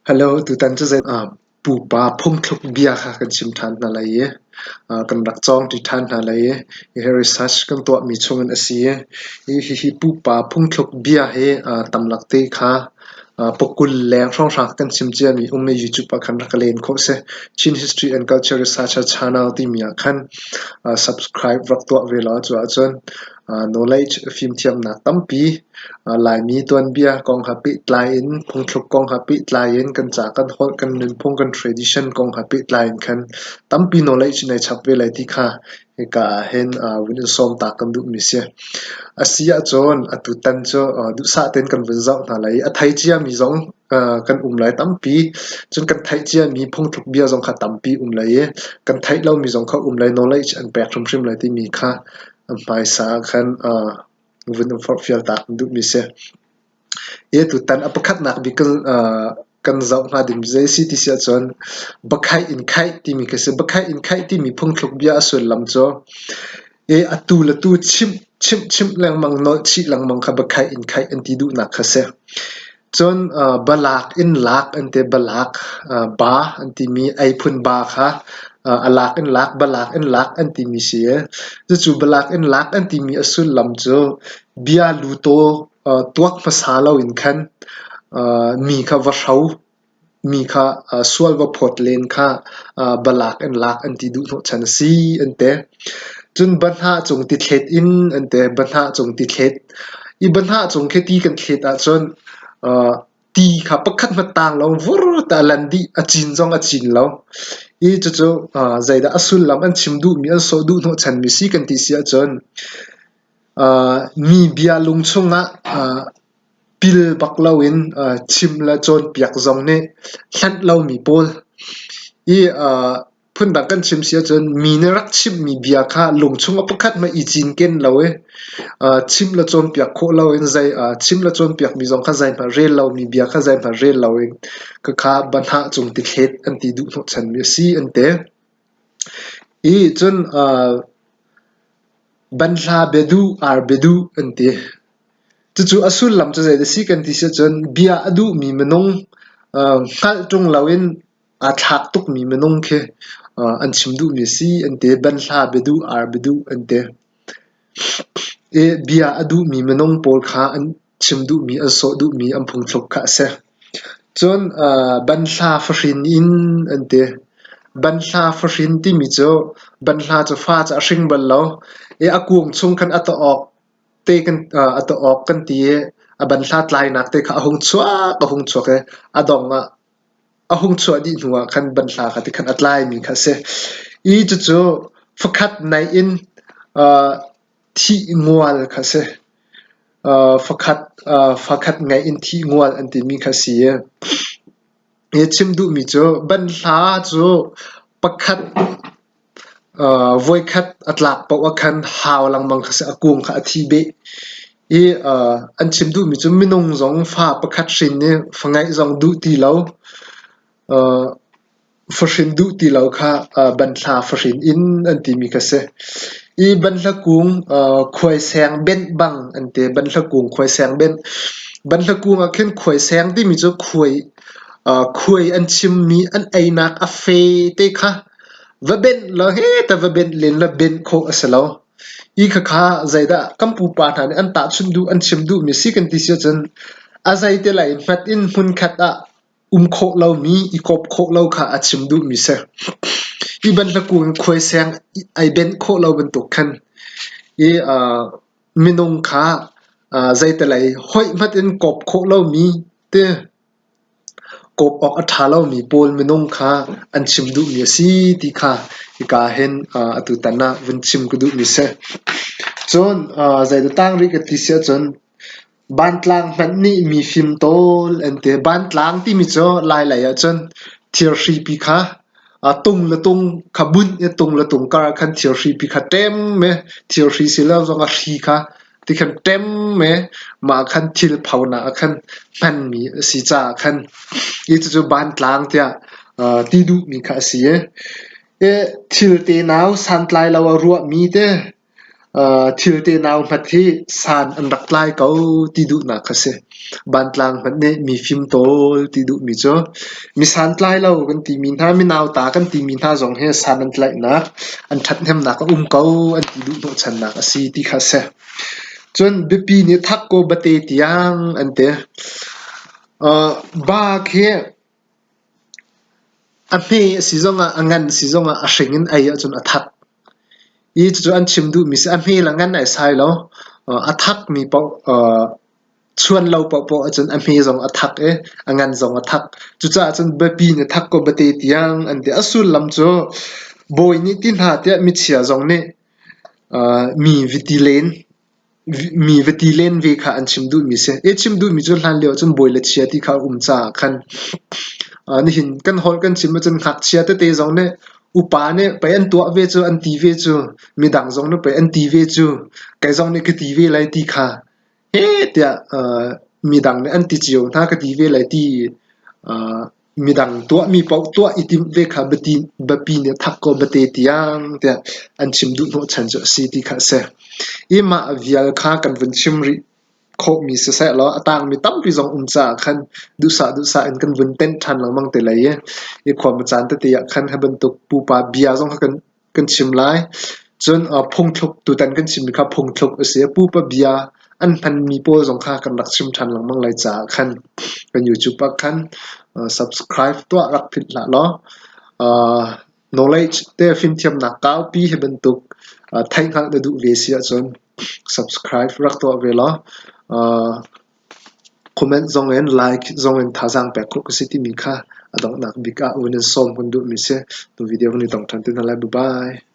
Hello, tutan cu zei pupa phungthluk bia kha kan chim ṭhan hna lai i kan rak cawngṭi ṭhan hna lai i hihi research kan tuahmi chungin a si i hihi pupa phungthluk bia hi tamlak te kha pakul leng hrawnghrang kan chim ciami um i YouTube ah khan rak ka len khawh a si. Chin History and Culture Researcher Channel timi ah khan subscribe rak tuah ve law cu ahcun Knowledge fimthiamnak tampi Laimi tuanbia kong he pehtlai in phungthluk kong he pehtlai in kan ca kan holh kan nunphung kan tradition kong he pehtlai in khan tampi knowledge nei chap ve lai ti kha hika ah hin vun in sawm ta kan duhmi si. A si ahcun atutan cu duhsah tein kan vun zoh hna lai i a thei ciami zong kan um lai tampi. Cun kan theih ciami phungthluk bia zong kha tampi um lai i kan theih lomi zong kha um lai knowledge an pek hrimhrim lai timi kha A hmaisa ah khan vun in forhfial ta kan duhmi si. Hi tutan a pakhatnak bik kan zoh hnga ding zei a si ti si ahcun biakhaih in khaih timi khi a si. Biakhaih in khaih timi phungthluk bia a sullam cu i atu le tu chimh chimh chimh lengmang nolh chih lengmang kha biakhaih in khaih an ti duhnak kha a si. Cun balak in lak an ti. Balak ba an timi ei phun ba kha a lak in lak, balak in lak an timi si i cucu balak in lak an timi a sullam cu bia lutaw tuak hmasa loin khan mi kha va hro. Mi kha sual va phawt len kha balak in lak an ti duh hnawhchan a si an ti. Cun bahnah cung ti thlet in an ti. Bahnah cung ti thlet. I bahnah cung khi ti kan thlet ahcun ti kha pakhat hmanh tang lo vur te a lan dih. A cin zong a cin lo. I cucu zeidah a sullam an chim duhmi an sawh duh hnawhchanmi si kan ti si ahcun mi bia lung chungah Pil bak loin chim le cawnpiak zong nih hlanh lomi pawl i phundang kan chim si ahcun mi nih rak chimmi bia kha lungchung ah pakhat hmanh i cinken lo i chim le cawnpiak khawh loin zei chim le cawnpiakmi zong kha zeihmanh rel lomi bia kha zeihmanh rel loin khakha bahnah cung tithlet an ti duh hnawhchanmi a si an ti. I cun banhla biaduh ar biaduh an ti. Cucu a sullam cu zei a si kan ti si ahcun bia a duhmi minung hngalh ṭung loin aa thlak tukmi minung khi an chim duhmi a si an ti. Banhla biaduh, ar biaduh an ti. I bia a duhmi minung pawl kha an chim duhmi, an sawh duhmi an phungthluk kha a si. Cun banhla fahrin in an ti. Banhla fahrin timi cu banhla cu fa cu a hring bal lo i a kuang chung khan a tawh te kan a tuah awk kan ti i a banhla tlainak te kha a hung chuak a hung chuak i a dong ah a hung chuah dih hnu ah khan banhla kha tikhan a tlaimi kha a si. I cucu fakhat naih in thih ngual kha a si. Fakhat fakhat ngaih in thih ngual an timi kha a si i hi chim duhmi cu banhla cu pakhat Voikhat a tlak paoh ah khan hau lengmang kha si, a kung kha a thi beh. I an chim duhmi cu minung zong fa pakhat hrin i fa ngeih zong duh ti lo, fahrin duh ti lo kha banhla fahrin inn an timi kha si. I banhla kung khuaiseng benh bang an ti. Banhla kung khuaiseng benh. Banhla kung ah khin khuaiseng timi cu khuai, khuai an chimmi an einak a fe te kha Va benh law heta va benh len law benh khawh a si lo. Hi khakha zeidah kan pupa hna nih an tahchunh duh an chim duhmi si kan ti si ahcun a zeite lei hmat in hmunkhat ah um khawh lomi, i kawp khawh lo kha a chim duhmi si. Hi bantuk in khuaiseng ai benh khawh lo bantuk khan i uh, minung kha uh, zeite lei hoih hmat in kawp khawh lomi ti Kawp awk a ṭha lomi pawl minung kha an chim duhmi a si ti kha hika hin atutan ah vun chim ka duhmi a si. Cun zeidah tang rih ka ti si ahcun bantlang hmanh nih mi fimtawl an ti. Bantlang timi cu Lailei ahcun thirhripi kha tung le tung kha bunh i tung le tung kar ah khan thirhripi kha ṭem i thirhri si lo zong ah hri kha Tikhan ṭem i mah khan thil phonak ah khan hmanmi a si caah khan hi cucu bantlang tiah ti duhmi kha a si i thil tenau santlai lo a ruahmi te. Thil tenau hmat hi san an rak tlai ko ti duhnak kha si. Bantlang hmanh nih mi fimtawl ti duhmi cu mi santlai lo kan timi hna, mi nauta kan timi hna zong hi san an tlaihnak, an ṭhathnemnak a um ko an ti duh hnawhchannak a si ti kha a si. Cun biapi nih thak kaw bate tiang an ti. Ba khi A hme a si zongah, a ngan a si zongah a hring in ei ahcun a thak. Hi cucu an chim duhmi si. A hme le ngan ai sai lo. A thakmi paoh chuan lo paohpaoh ahcun a hme zong a thak i a ngan zong a thak. Cucaah cun biapi in a thak ko bate tiang an ti. A sullam cu bawi nih ti hna tiah michia zong nih mi va ti len Mi va ti len ve kha an chim duhmi si. I chim duhmi cu hlanlio ahcun bawi le chia ti kha a um caah khan nihin kan holh kan chim ahcun ngakchia tete zong nih upa nih pei an tuah ve cu an ti ve cu, midang zong nih pei an ti ve cu, kei zong nih ka ti ve lai ti kha heh tiah midang nih an ti cio hna ka ti ve lai ti midang tuahmi paoh tuah i timh ve kha biapi nih thak kaw bate tiang tiah an chim duh hnawhchan cu a si ti kha a si. I mah vial kha kan vun chim rih khawhmi siseh law a tangmi tampi zong um caah khan duhsah duhsah in kan vun tenh ṭhan lengmang te lai i i khua caan tete ah khan hi bantuk pupa bia zong kha kan kan chim lai. Cun phungthluk tutan kan chimmi kha phungthluk a si. Pupa bia an hmanmi pawl zong kha kan rak chim ṭhan lengmang lai caah khan kan YouTube ah khan subscribe tuah rak philh hlah law knowledge te fimthiamnak kaupi hi bantuk theihhngalh na duh ve si ahcun subscribe rak tuah ve law Comment zong in like zong in thazaang pek khawh ka si timi kha a donghnak bik ah vun in sawm kan duhmi si. Tu video kan i tong ṭhan te hna lai. Bye bye.